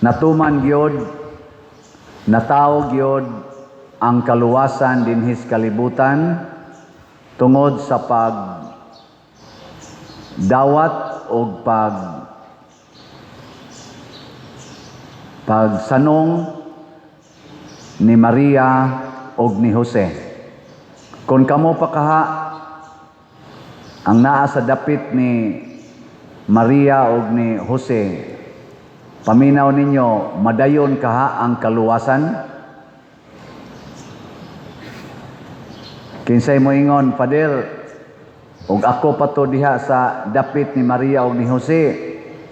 Natuman gyud, natawo gyud ang kaluwasan dinhi sa kalibutan tungod sa pag dawat og pagsanong ni Maria og ni Jose. Kung kamo pa kaha ang naa sa dapit ni Maria og ni Jose, paminaw ninyo, madayon kaha ang kaluwasan? Kinsay moingon, "Father, og ako pa to diha sa dapit ni Maria og ni Jose,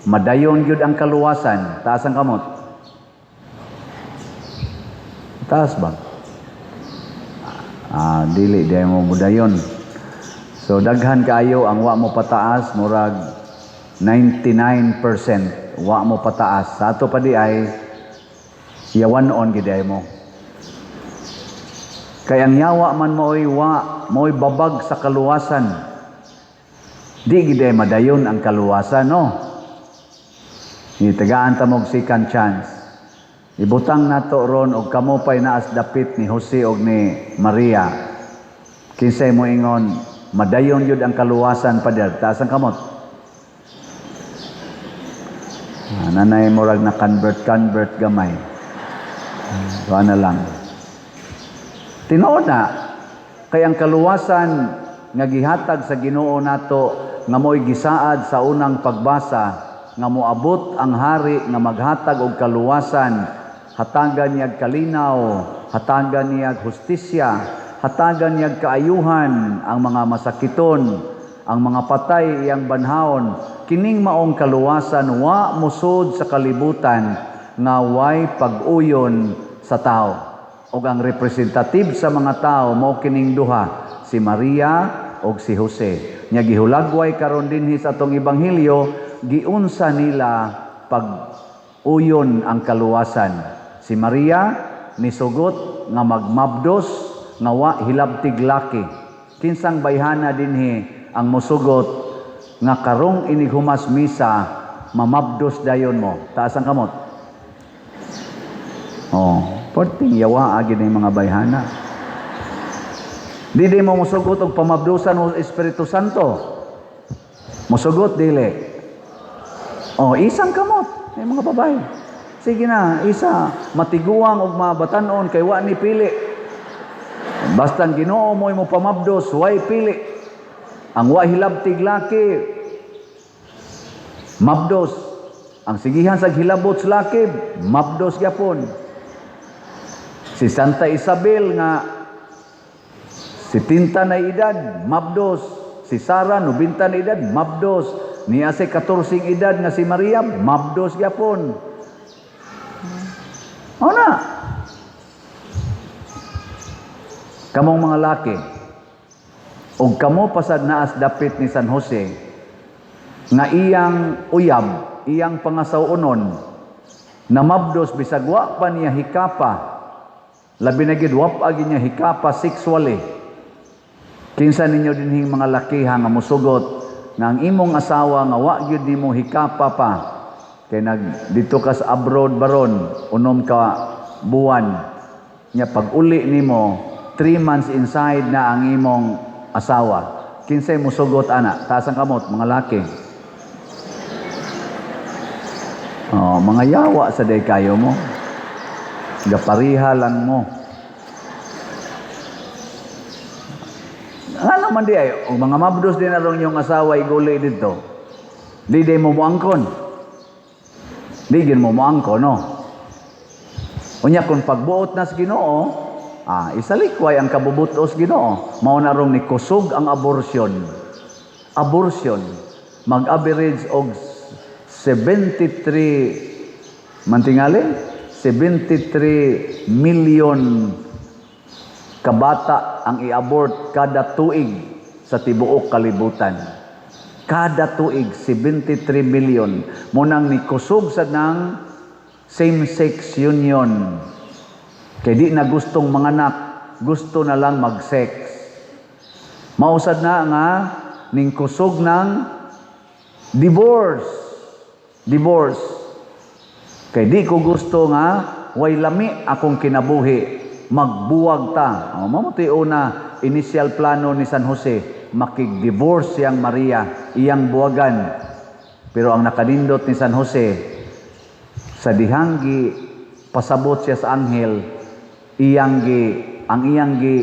madayon gyud ang kaluwasan"? Taas ang kamot. Taas ba? Ah, dili di mo mudayon. So daghan kaayo ang wa mo pataas, murag 99% wa mo pataas. Sa ato pa di ay yawan-on gid ay mo. Kay ang yawa man mo'y wa, mo'y babag sa kaluwasan. Di gid ay madayon ang kaluwasan, no? Tagaan ta mog second chance. Ibutang nato ron og kamo pay naas dapit ni Jose og ni Maria. Kinsay mo ingon, "Madayon yun ang kaluwasan, Pader"? Taas ang kamot. Ah, nanay murag na convert convert gamay. Ah, na lang. Tinuod na kay ang kaluwasan nga gihatag sa Ginoo nato nga mo'y gisaad sa unang pagbasa nga moabot ang hari nga maghatag og kaluwasan, hatagan niya kalinaw, hatagan niya hustisya, hatagan niya kaayuhan ang mga masakiton, ang mga patay iyang banhawon. Kining maong kaluwasan wa musod sa kalibutan nga way pag-uyon sa tao. Og ang representative sa mga tao mao kining duha, si Maria og si Jose. Nya gihulagway karon dinhi sa atong ebanghelyo, giunsa nila pag-uyon ang kaluwasan. Si Maria nisugot nga magmabdos nga wa hilabtig laki. Kinsang bayhana dinhi ang mosugot nga karong inighumas misa mamabdos dayon mo? Taas ang kamot. Oh, perting yawa agi ni mga bayhana. Di mo mosugot og pamabdusan mo Espiritu Santo? Mosugot dili? Oh, isang kamot. May mga babae. Sige na, isa matiguang og mabatan-on kay wa ni pili. Basta ang Ginoo mo'y mo pamabdos, way pili. Ang wa hilabtig laki mabdos. Ang sigihan sa hilabot sa laki, mabdos gyapon. Si Santa Isabel nga 70 na edad, mabdos. Si Sara, 90 na edad, mabdos. Niya si 14 edad nga si Maria, mabdos gyapon. O na. Kamong mga laki, og kamo pasad naas dapit ni San Jose, nga iyang uyab, iyang pangasaw-onon, namabdos bisag wa pa niya hikapa, labi na gid wa pa niya hikapa sexually. Kinsa ninyo dinhing mga lakiha nga mosugot nga ang imong asawa nga wa gyud nimo hikapa pa, kay nag dito ka sa abroad baron 6 ka buwan, nya pag uli nimo 3 months inside na ang imong asawa, kinsay mosugot ana? Taas ang kamot, mga laki. Oh, mga yawa sa day kayo mo, gapariha lang mo. Ano man di ay, og mga mabdos din arong yung asawa iguli dito. Di di mo moangkon. Di gin mo moangkon, no? Unya kung pagbuot na sa Ginoo, isalikway ang kabubutos Ginoo. Mao na rong ni kusog ang abortion. Abortion mag-average og 73 mantingali 73 million kabata ang i-abort kada tuig sa tibuok kalibutan. Kada tuig 73 million. Munang ni kusog sa nang same-sex union. Kay di na gustong manganak, gusto na lang mag-sex. Mausad na nga ning kusog ng divorce. Divorce. Kay di ko gusto nga way lami akong kinabuhi, magbuwag ta. O, mao una initial plano ni San Jose, makig-divorce siyang Maria, iyang buwagan. Pero ang nakanindot ni San Jose, sa dihang gi pasabot siya sa anghel, iyang gi ang iyang gi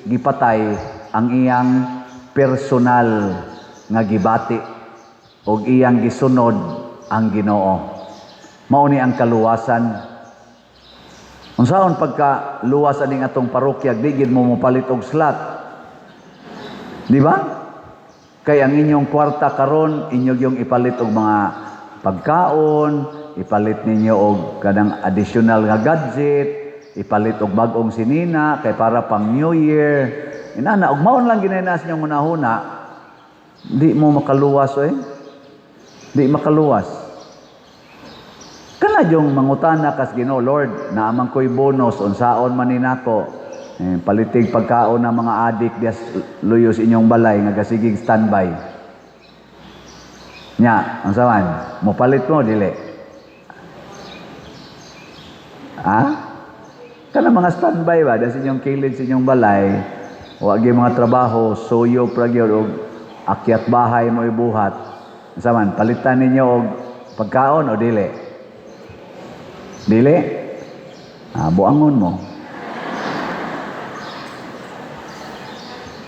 gipatay ang iyang personal nga gibati og iyang gisunod ang Ginoo. Mao ni ang kaluwasan. Unsaon pagka luwas aning atong parokya, di gid mo mopalit og slot. Di ba? Kay ang inyong kwarta karon, inyo yung ipalit og mga pagkaon, ipalit ninyo og kanang additional nga gadget, ipalit og bag-ong sinina kay para pang New Year. Inana og maon lang ginay sa inyong hunahuna, di mo makaluwas eh. Di makaluwas. Kana yung mangutana kas Ginoo, "Lord, naa man ko'y bonus, unsaon man ni nako?" Eh, palitig pagkaon ng mga adik dias luyos inyong balay nga gasigig standby. Nya, unsa man? Mopalit mo dili? Ha? Kana mga standby ba das inyong kilid sa inyong balay, wa gyud mga trabaho, suyo pra gyud og akyat bahay mo ibuhat. Unsa man, palitan ninyo og pagkaon o dili? Dili? Ah, buangon mo.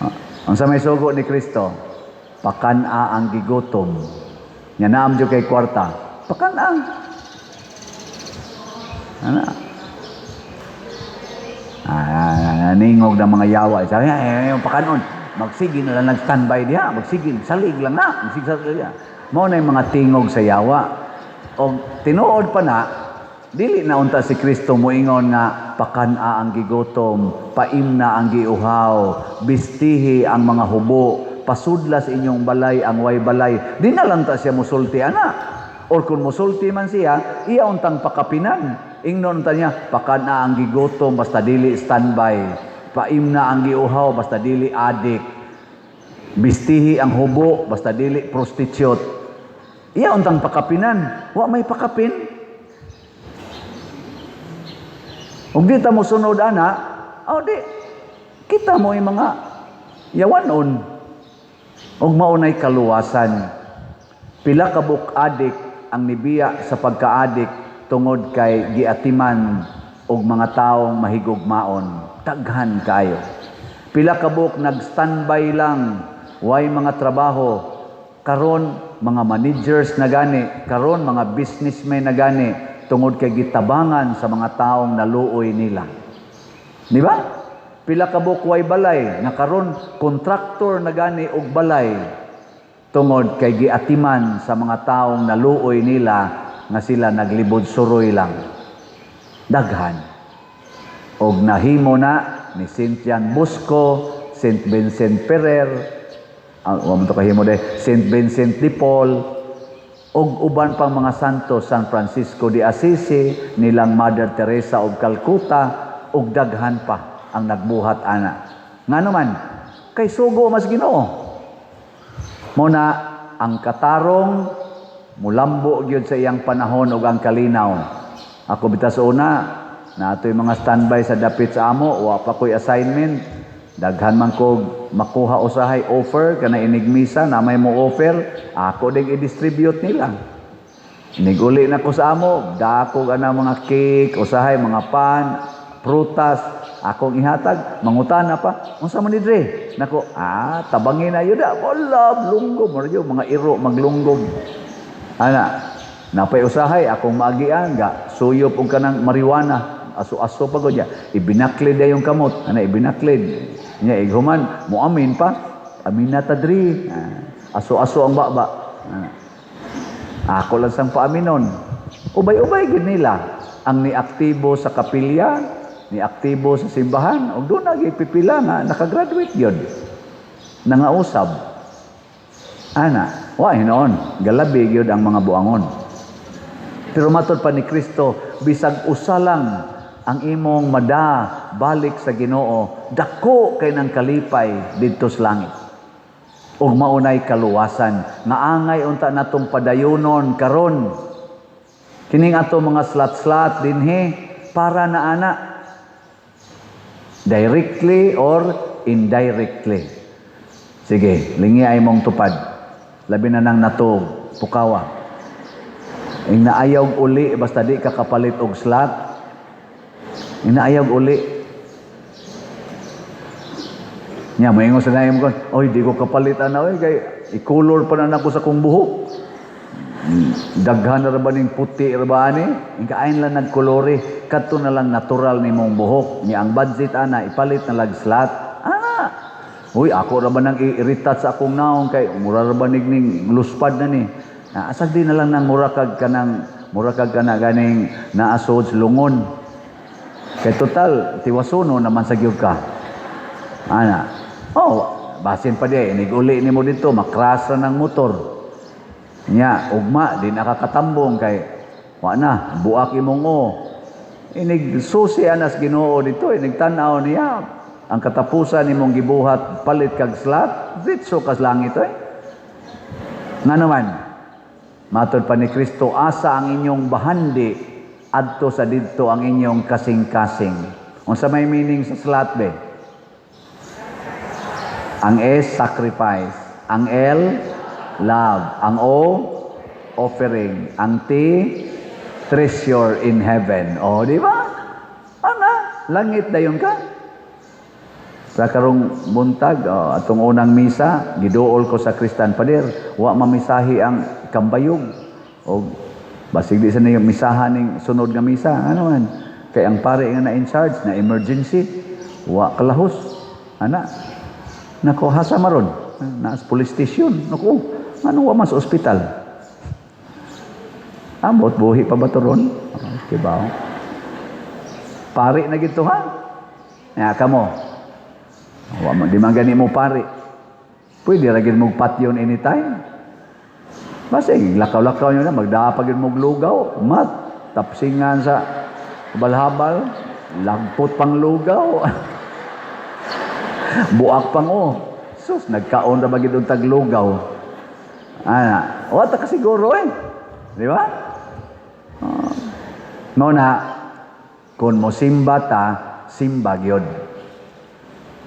Ah, unsa may sugo ni Kristo? Pakan-a ang gigutom. Nya naam jud kay kwarta. Pakan-a. Ana. Ah, ningog ng mga yawa. Sabi niya, eh, pakanon. Magsige na lang nag-standby diha. Magsige, salig lang na. Magsige, salig diha. Mao na yung mga tingog sa yawa. O tinuod pa na, dili na unta si Kristo moingon nga pakan-a ang gigutom, paimna ang giuhaw, bistihi ang mga hubo, pasudla sa inyong balay ang way balay. Di na lang ta siya musulti ana. Or kung musulti man siya, iya untang pakapinan. Ingnon ta niya, pakan-a ang gigutom basta dili standby. Paimna ang giuhaw basta dili adik. Bistihi ang hubo basta dili prostitute. Iya untang pakapinan. Wa may pakapin. Ug di ta mosunod ana, aw di kita mo yung mga yawanon. Ug maunay kaluwasan. Pila ka buok adik ang nibiya sa pagkaadik tungod kay giatiman og mga taong mahigugmaon. Daghan kaayo. Pila ka buok nag-standby lang, way mga trabaho, karon mga managers na gani, karon mga businessmen na gani tungod kay gitabangan sa mga taong naluoy nila. Di ba? Pila ka buok way balay nga karon kontraktor na gani og balay tungod kay giatiman sa mga taong naluoy nila nga sila naglibod suroy lang. Daghan. Og nahimo na ni Saint John Bosco, Saint Vincent Ferrer, wa man to kahimo de, Saint Vincent de Paul, og uban pang mga santo, San Francisco de Assisi, nilang Mother Teresa of Calcutta, og daghan pa ang nagbuhat ana. Ngano man, kay sugo mas Ginoo. Muna ang katarong mulambo gyud sa iyang panahon ug ang kalinaw. Ako bitaw sa una, naatoy mga standby sa dapit sa amo, wa pa ko'y assignment. Daghan man kog makuha usahay offer kana inig misa na may mo offer, ako ding i-distribute nila. Niguli na ko sa amo, dako ana mga cake, usahay mga pan, prutas, akong ihatag, mangutana pa, unsa man ni dre? Nako, tabangin na yun, wala, lunggom, mura yun, mga iro, maglunggom. Ana, napay usahay, akong maagian, ga, suyop og kanang marijuana, aso-aso pa ko niya, ibinaklid yung kamot, ana, ibinaklid. Niya, ighuman, muamin pa, amin na tadri, aso-aso ang baba. Ana. Ako lang sang paaminon. Ubay-ubay gid nila ang niaktibo sa kapilya, niaktibo sa simbahan, ug doon nagipipila nga nakagraduate gyud. Nangausab. Ana, wa hinoon, galabi gyud ang mga buangon. Pero matod pa ni Kristo, bisag usa lang ang imong mada balik sa Ginoo, dako kay nang kalipay didto sa langit. Ug maunay kaluwasan nga angay unta natong padayonon karon. Kining ato mga slot-slot dinhi para na ana, directly or indirectly. Sige, lingi ay mong tupad. Labi na nang natog, pukawa. Ing naayaw uli, basta di ka kapalit og slot. Ing naayaw uli. Nya, moingon sa naim ko, "Oy, di ko kapalit ana, oy, kay i-color pa na nako sa kong buhok. Daghan na ra ba ning puti ra ba ani?" Ing lang nagkolore, kadto na lang natural nimong buhok. Nya ang budget ana ipalit na lag slot. Ana. "Uy, ako ra ba nang i-retouch sa akong naong kay mura ra ba ning luspad na ni?" Na asag di na lang nang mura kag kanang mura kag kana ganing naasod lungon. Kay total tiwasuno naman sa gyud ka. Ana. Oh, basin pa di inig uli nimo dito, makras ra ng motor. Nya, ugma di nakakatambong kay wa na, buak imong o. Inig susi anas Ginoo dito, inig tan-aw niya ang katapusan nimong gibuhat, palit kag slot, ditso kas langit oy. Nga naman, matod pa ni Kristo, asa ang inyong bahandi, adto sa didto ang inyong kasing-kasing. Unsa may meaning sa slot be? Ang S, sacrifice. Ang L, love. Ang O, offering. Ang T, treasure in heaven. O, di ba? Ana, langit dayon ka. Sa karong buntag, oh, atong unang misa, giduol ko sa Kristan, "Pader, wa mamisahi ang kambayog." O basig di sa niyo misahan ning sunod nga misa. Ano man? Kay ang pare nga na in charge na emergency, wa kalahos. Ana. Nako, hasa maron? Naas police station. Nako, ano, wa man sa ospital? Ambot, buhi pa ba to ron? Okay ba? Pari na gito ha? Ya kamo. Wa man di man gani mo pari. Pwede ra gid mo patyon anytime. Basta lakaw-lakaw nyo na, magdapag yun mong lugaw, mat, tapsingan sa balhabal, lagpot pang lugaw. Buak pang oh. Sus, nagkaon ra ba gid og taglugaw. Ana, wa ta ka siguro eh. Di ba? Mao na, kung mo simba ta, simba gyud.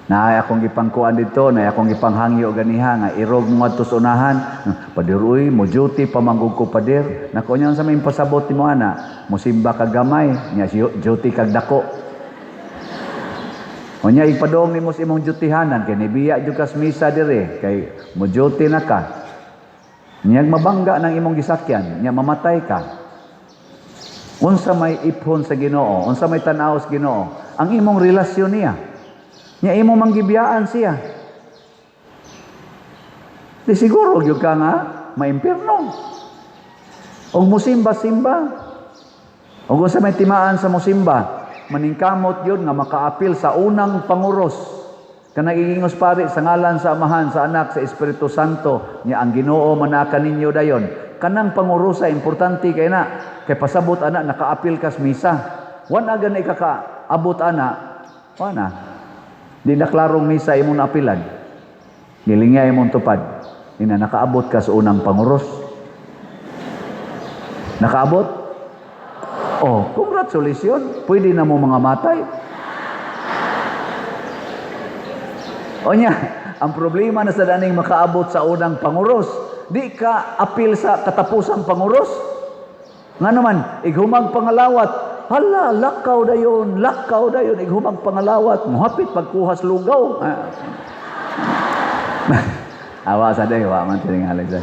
Naay akong gipangkuan dito, naay akong gipanghangyo ganiha nga irog mo ngadto sa unahan. "Pader uy, mo duty pa man gud ko, pader." Nako nya sa may pasabot nimo ana, mo simba ka gamay, nya duty kag dako. Unya ipadong nimo sa imong dutyhanan kay nibiya jud kas misa dire kay mo duty na ka. Niyag mabangga ng imong gisakyan, nya mamatay ka. Unsa may iphon sa Ginoo, unsa may tan-aw sa Ginoo, ang imong relasyon niya. Nya imo manggibiyaan siya. Di siguro gyud ka nga maimpierno. Og musimba-simba. Og unsa may timaan sa musimba, maningkamot yun nga makaapil sa unang panguros. Kanang igingos pari sa ngalan sa Amahan, sa Anak, sa Espiritu Santo, nya ang Ginoo manaka ninyo dayon. Kanang pangurosa importante kay na kay pasabot ana nakaapil kas misa. Wan aga na ikakaabot ana, wa na. Di na klarong misa imong naapilan. Gilingya imong tupad. Ina nakaabot ka sa unang panguros. Nakaabot? Oh, congratulations. Pwede na mo mga matay. O niya, ang problema na sa daning makaabot sa unang panguros, di ka apil sa katapusang panguros. Nga naman, ighumang pangalawat, hala, lakaw dayon, ighumang pangalawat, muhapit pagkuhas lugaw. Ah. Awa sa day, wa man tingali sa.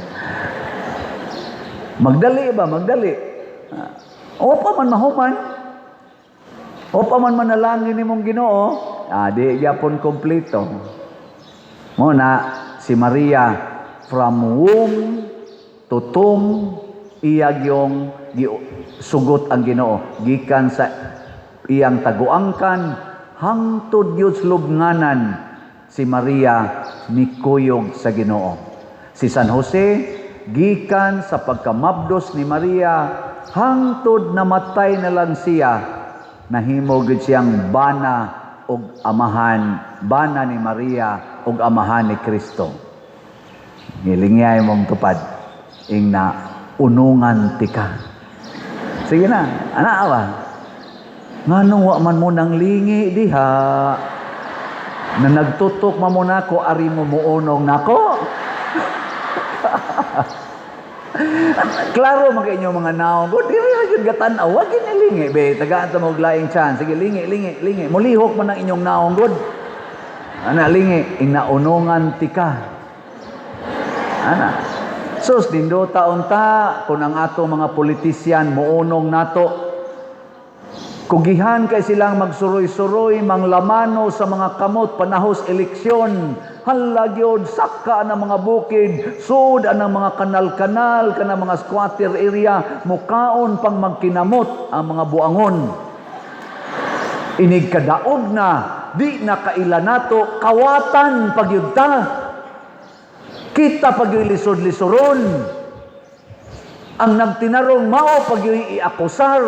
Magdali ba, magdali. Ah, o pa man mahuman. O pa man manalangin nimong Ginoo, ah, di gyapon kompleto. Mo na si Maria, from womb to tomb, iya gyong sugot ang Ginoo gikan sa iyang taguangkan hangtod gyud sa lubnganan, si Maria nikuyog sa Ginoo. Si San Jose, gikan sa pagkamabdos ni Maria hangtod namatay na lang siya, nahimo gyud siyang bana og amahan, bana ni Maria og amahan ni Kristo. Ngilingay mong tupad ing na unungan tika. Sige na, ana ba? Nganong wa man mo nang lingi diha? Na nagtutok man mo nako, ari mo muunong nako. Klaro man kay inyong mga naong. O, diri ra gyud gatan-aw, wa gyud nilingi be. Tagaan ta mo og laing chance. Sige, lingi, lingi, lingi. Mulihok man ang inyong naong gud. Ana lingi, inaunongan tika. Ana. Sus, nindota unta kung ang ato mga politisyan muunong nato. Kugihan kay silang magsuroy-suroy, manglamano sa mga kamot panahos eleksyon. Hala gyud, saka ang mga bukid, sud ang mga kanal-kanal, kana mga squatter area, mukaon pang magkinamot ang mga buangon. Inig kadaog na, di na kaila nato, kawatan pagyud ta. Kita pagyud lisod-lisoron. Ang nagtinarong mao pagyud iakusar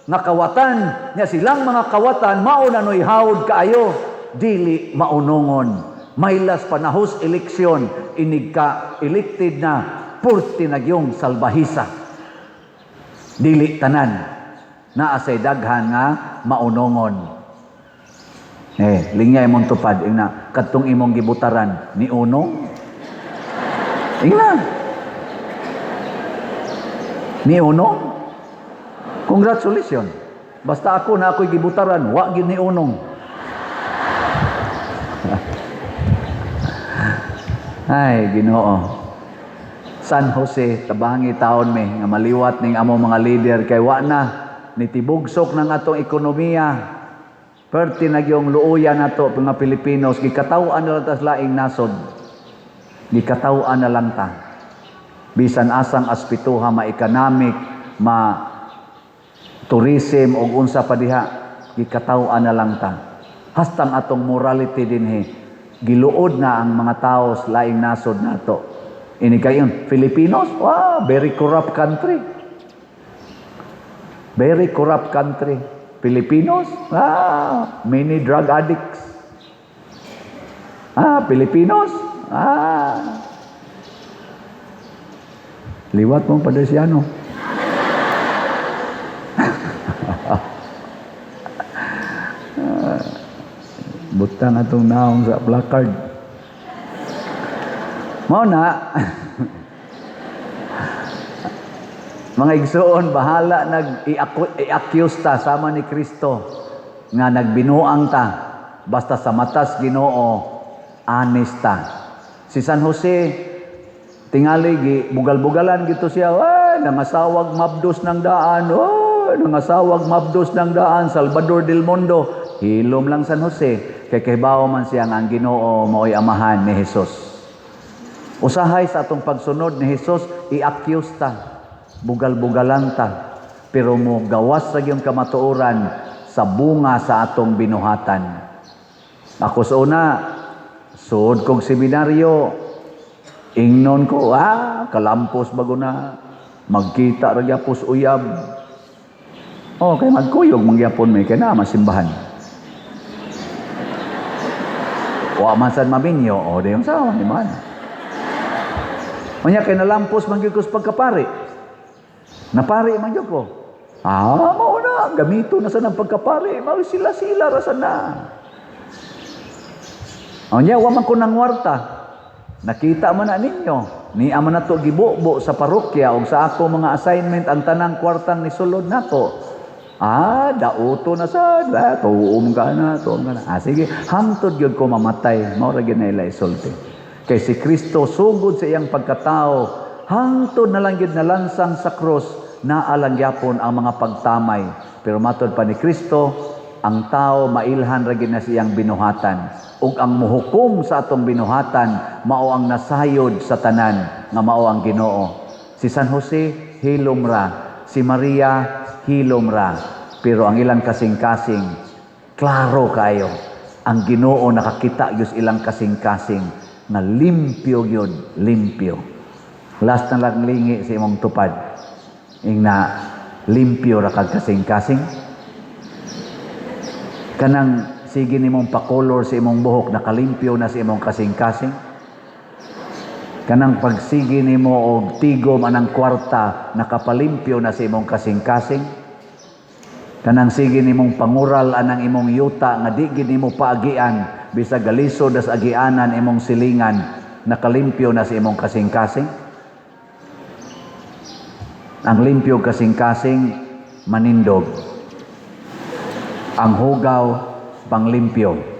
nga kawatan nya, silang mga kawatan mao na noy hawd kaayo, dili maunongon. Maylas panahos eleksyon, inig ka elected na, purti nagyong salbahisa. Dili tanan, naa say daghan nga maunongon. Eh, lingya imong tupad, ingna kadtong imong gibutaran ni unong. Ingna ni unong. Congratulations. Basta ako na ako'y gibutaran, wa gyud ni unong. Ay, Ginoo. San Jose, tabangi taon mi nga maliwat ning among mga leader kay wa na nitibugsok ng atong ekonomiya. Perti na gyung luoya nato mga Pilipinos, gikataw-an na lang tas laing nasod. Gikataw-an na lang ta. Bisan asang aspituha, ma-economic, ma tourism og unsa pa diha, gikataw-an na lang ta. Hastang atong morality dinhi, giluod na ang mga tao sa laing nasod nato. Ini kayon, Filipinos, wow, very corrupt country. Very corrupt country. Filipinos, many drug addicts. Filipinos, Liwat mong Padersiano. Butang atong naong sa placard. Mao na. Mga igsoon, bahala nag i-accuse ta sama ni Kristo nga nagbinuang ta, basta sa matas Ginoo honest ta. Si San Jose tingali gi bugal-bugalan gito siya, ay nangasawag mabdos ng daan, oh nangasawag mabdos ng daan, Salvador del Mundo. Hilom lang San Jose kay kahibaw man siya nga ang Ginoo maoy amahan ni Jesus. Usahay sa atong pagsunod ni Jesus, i-accuse ta, bugal-bugalan ta, pero mo gawas sa iyong kamatuoran sa bunga sa atong binuhatan. Ako sa una, suod kong seminaryo, ingnon ko, kalampos bago na, magkita ra gyapos uyab. Oh, kay magkuyog mangyapon may kay na masimbahan. Wa man sad maminyo, o di yung sa di man. Unya kay nalampos man gyud ko sa pagkapari. Napari man gyud ko. Mao na, gamito na sa nang pagkapari, mao sila-sila ra sana. Unya wa man ko nangwarta. Nakita man na ninyo, ni ama na to gibubo sa parokya og sa ako mga assignment ang tanang kwartang nisulod nako. Dauto na sad, tuom ka na, tuom ka na. Sige, hangtod gyud ko mamatay, mao ra gyud na ila isulti. Kay si Kristo sugod sa iyang pagkatao, hangtod na lang gyud nalansang sa krus, naa lang gyapon ang mga pagtamay. Pero matod pa ni Kristo, ang tao mailhan ra gyud na siyang binuhatan. Ug ang muhukom sa atong binuhatan, mao ang nasayod sa tanan, nga mao ang Ginoo. Si San Jose, hilom ra. Si Maria, hilom ra. Pero ang ilang kasing-kasing, klaro kayo. Ang Ginoo nakakita gyud ilang kasing-kasing nga limpyo gyud, limpyo. Last na lang lingi sa imong tupad. Ingna limpyo ra kag kasing-kasing. Kanang sige nimong pakolor sa imong buhok, nakalimpyo na sa imong kasing-kasing. Kanang pagsigi nimo og tigom anang kwarta, nakapalimpyo na sa imong kasing-kasing? Kanang sige nimong pangural anang imong yuta nga di gid nimo paagian bisag galisod as agianan imong silingan, nakalimpyo na sa imong kasing-kasing? Ang limpyo kasing-kasing manindog. Ang hugaw panglimpyo.